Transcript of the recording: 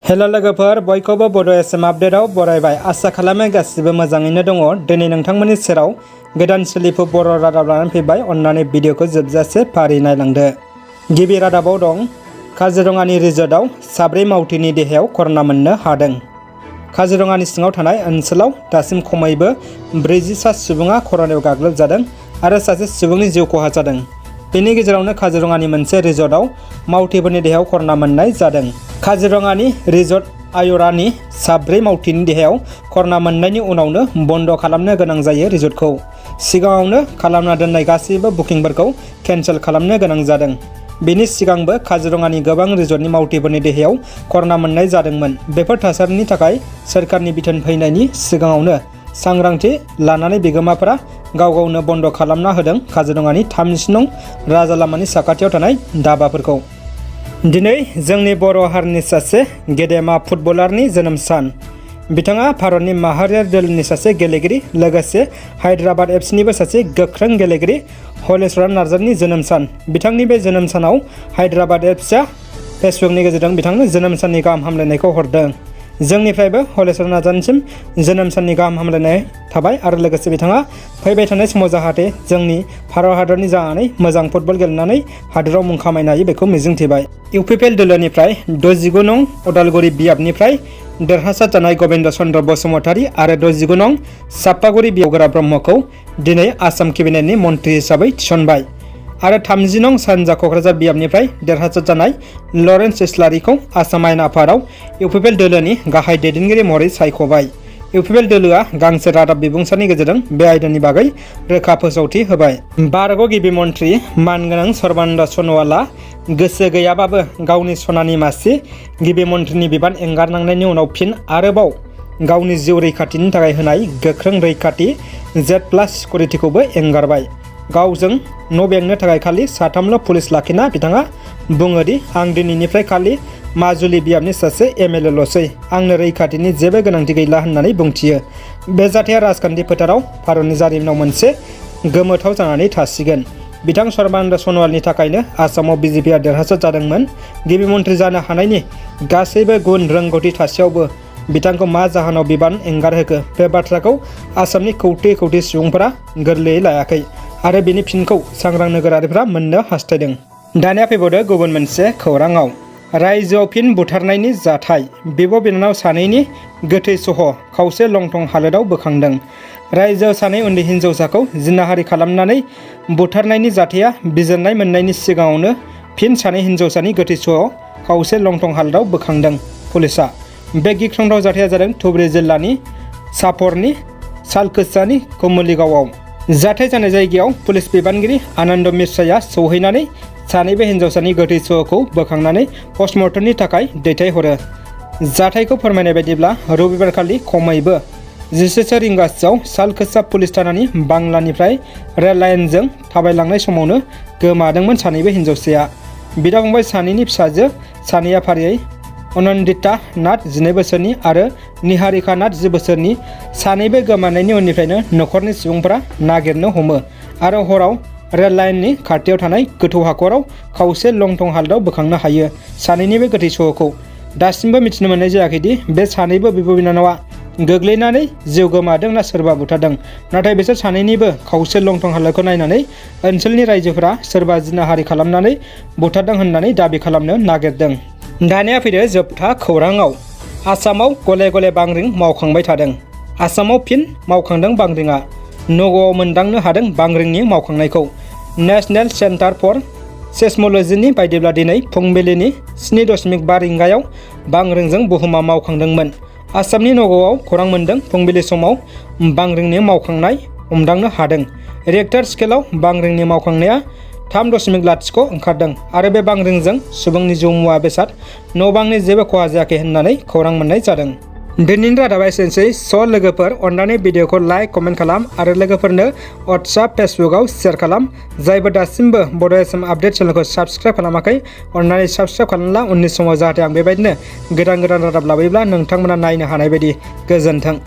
Hello लोगोफोर, बयखौबो बड' एसएम आपडेटआव बरायबाय। आसा खालामो गासिबो मोजाङैनो दङ। दिनै नोंथांमोननि सेराव गोदान सोलिफु बर' रादाब लानानै फैबाय। अन्नानै भिडिअखौ जोबजासे फारि नायलांदो। गिबि रादाबाव दं, काजिरङानि रिजर्टआव 4 मावथिनि देहायाव कर'ना मोननो हादों। काजिरङानि सिङाव थानाय ओनसोलाव दासिम खमैबो 40 सुबुङा कर'नायाव गाग्लोबजादों आरो सासे सुबुंनि जिउ खहा जादों। बेनि गेजेरावनो काजिरङानि मोनसे रिजर्टआव मावथिफोरनि देहायाव कर'ना मोननाय जादों। काजिरङानि रिजर्ट आयरानि 4 मावथिनि देहायाव कर'ना मोननायनि उनावनो बन्द खालामनो गोनां जायो। रिजर्टखौ सिगाङावनो खालामना दोननाय गासैबो बुकिंफोरखौ केन्सेल खालामनो गोनां जादों। बेनि सिगांबो काजिरङानि गोबां रिजर्टनि मावथिफोरनि देहायाव कर'ना मोननाय जादोंमोन। बेफोर थासारिनि थाखाय सोरखारनि बिथोन फैनायनि सिगाङावनो सांग्रांथि लानानै बिगोमाफोरा गाव गावनो बन्द खालामना होदों काजिरङानि 30 नं राजा लामानि साखाथियाव थानाय धाबाफोरखौ। दिनै जोंनि बर' हारिनि सासे गेदेमा फुटबलारनि जोनोम सान। बिथाङा भारतनि माहारियारि दोलोनि सासे गेलेगिरि, लोगोसे हायद्राबाद एफसिनिबो सासे गोख्रों गेलेगिरि हलिचरन नार्जारीनि जोनोम सान। बिथांनि बे जोनोम सानाव हायद्राबाद एफसिआ फेसबुकनि गेजेरजों बिथांनो जोनोम साननि गाहाम हामलायनायखौ हरदों। जोंनिफ्रायबो हलिचरन नार्जारीनिसिम जोनोम साननि गाहाम हामलायनाय थाबाय आरो लोगोसे बिथाङा फैबाय थानाय समाव जाहाथे जोंनि भारत हादरनि जानानै मोजां फुटबल गेलेनानै हादोराव मुं खामायनो हायो बेखौ मिजिंथिबाय। UPPL दोलोनिफ्राय 69 नं उदालगुरि बियाबनिफ्राय देरहासार जानाय गबिन्द चन्द्र बसुमतारी आरो 69 नं चापागुरि बियावगोरा ब्रह्मखौ दिनै आसाम केबिनेटनि मन्थ्रि हिसाबै थिसनबाय आरो 30 नं सानजा क'क्राझार बियाबनिफ्राय देरहासार जानाय लरेन्स इस्लारिखौ आसाम आयेन आफादाव UPPL दोलोनि गाहाय दैदेनगिरि महरै सायख'बाय। UPPL दोलोआ गांसे रादाब बिबुंसारनि गेजेरजों बे आयदानि बागै रोखा फोसावथि होबाय। भारत गिबि मन्थ्रि मानगोनां सर्बानन्द सन'वालआ गोसो गैयाबाबो गावनि सनानि मासि गिबि मन्थ्रिनि बिबान एंगारनांनायनि उनाव फिन आरोबाव गावनि जिउ रैखाथिनि थाखाय होनाय गोख्रों रैखाथि Z+ सिकिउरिटिखौबो एंगारबाय। गावजों न' बेंनो थाखाय खालि 3ल' पुलिस लाखिना बिथाङा बुङो दि आं दिनैनिफ्राय खालि माजुलि बियाबनि सासे MLAल'सै, आंनो रैखाथिनि जेबो गोनांथि गैला होननानै बुंथियो। बे जाथाया राजखान्थि फोथाराव भारतनि जारिमिनाव मोनसे गोमोथाव जानानै थासिगोन। बिथां सर्बानन्द सन'वालनि थाखायनो आसामाव BJPआ देरहासार जादोंमोन। गिबि मन्थ्रि जानो हानायनि गासैबो गुन रोंगौथि थासेयावबो बिथांखौ मा जाहोनाव बिबान एंगारहोखो, बे बाथ्राखौ आसामनि कौटि कौटि सुबुंफोरा गोरलैयै लायाखै आरो बेनि फिनखौ सांग्रां नोगोरारिफोरा मोननो हास्थायदों। दानिया फैबावदो गुबुन मोनसे खौराङाव। रायजोआव फिन बुथारनायनि जाथाय। बिब' बिनानाव सानैनि गोथै सह' खावसे लंथं हालोदाव बोखांदों। रायजोआव सानै उन्दै हिन्जावसाखौ जिनाहारि खालामनानै बुथारनायनि जाथाया बिजिरनाय मोननायनि सिगाङावनो फिन सानै हिन्जावसानि गोथै सह' खावसे लंथं हालोदाव बोखांदों पुलिसआ। बे गिख्रंथाव जाथाया जादों धुबरी जिल्लानि चापरनि सालखोसानि कुमुलिगावआव। जाथाय जानाय जायगायाव पुलिस बिबानगिरि आनन्द मिश्राया सौहैनानै सानैबो हिन्जावसानि गोथै सह'खौ बोखांनानै पस्टमर्टेमनि थाखाय दैथायहरो। जाथायखौ फोरमायनाय बायदिब्ला रबिबारखालि खमैबो 11 रिंगासोआव सालखोसा पुलिस थानानि बांलानिफ्राय रेल लाइनजों थाबायलांनाय समावनो गोमादोंमोन सानैबो हिन्जावसाया। बिदा फंबाय सानैनि फिसाजो सानैया फारियै अनन्दिता नाथ 12 बोसोरनि आरो निहारिका नाथ 10 बोसोरनि। सानैबो गोमानायनि उननिफ्रायनो न'खरनि सुबुंफोरा नागिरनो हमो आरो हराव रेल लाइननि खाथियाव थानाय गोथौ हाखराव खावसे लंथं हालोदाव बोखांनो हायो। सानैनिबो गोथै सह'खौ दासिमबो मिथिनो मोननाय जायाखै दि बे सानैबो बिब' बिनानावा गोग्लैनानै जिउ गोमादों ना सोरबा बुथारदों। नाथाय बिसोर सानैनिबो खावसे लंथं हालोदखौ नायनानै ओनसोलनि रायजोफोरा सोरबा जिनाहारि खालामनानै बुथारदों होननानै दाबि खालामनो नागिरदों। दानिया फैदो जोबथा खौराङाव। आसामाव गले गले बांग्रिं मावखांबाय थादों। आसामाव फिन मावखांदों बांग्रिंआ। नगावआव मोनदांनो हादों बांग्रिंनि मावखांनायखौ। नेशनेल सेन्टार फर सेस्म'लजिनि बायदिब्ला दिनै फुंबिलिनि 7.5 रिंगायाव बांग्रिंजों बुहुमा मावखांदोंमोन। आसामनि नगावआव खौरां मोन्दों फुंबिलि समाव बांग्रिंनि मावखांनाय हमदांनो हादों। रिएक्टर स्केलाव बांग्रिंनि मावखांनाया 3.0 ओंखारदों आरो बे बांग्रिंजों सुबुंनि जिउ मुवा बेसाद न' बांनि जेबो खहा जायाखै होननानै खौरां मोननाय जादों। दिनैनि रादाबा एसेनोसै। लोगोफोर, अन्नानै भिडिअखौ लाइक कमेन्ट खालाम आरो लोगोफोरनो WhatsApp फेसबुकआव शेयार खालाम। जायबो दासिमबो बड' एसएम आपडेट चेनेलखौ साबस्क्राइब खालामाखै अन्नानै साबस्क्राइब खालामला। उननि समाव जाहाथे आं बेबायदिनो गोदान गोदान रादाब लाबोयोब्ला नोंथांमोना नायनो हानाय बायदि। गोजोन्थों।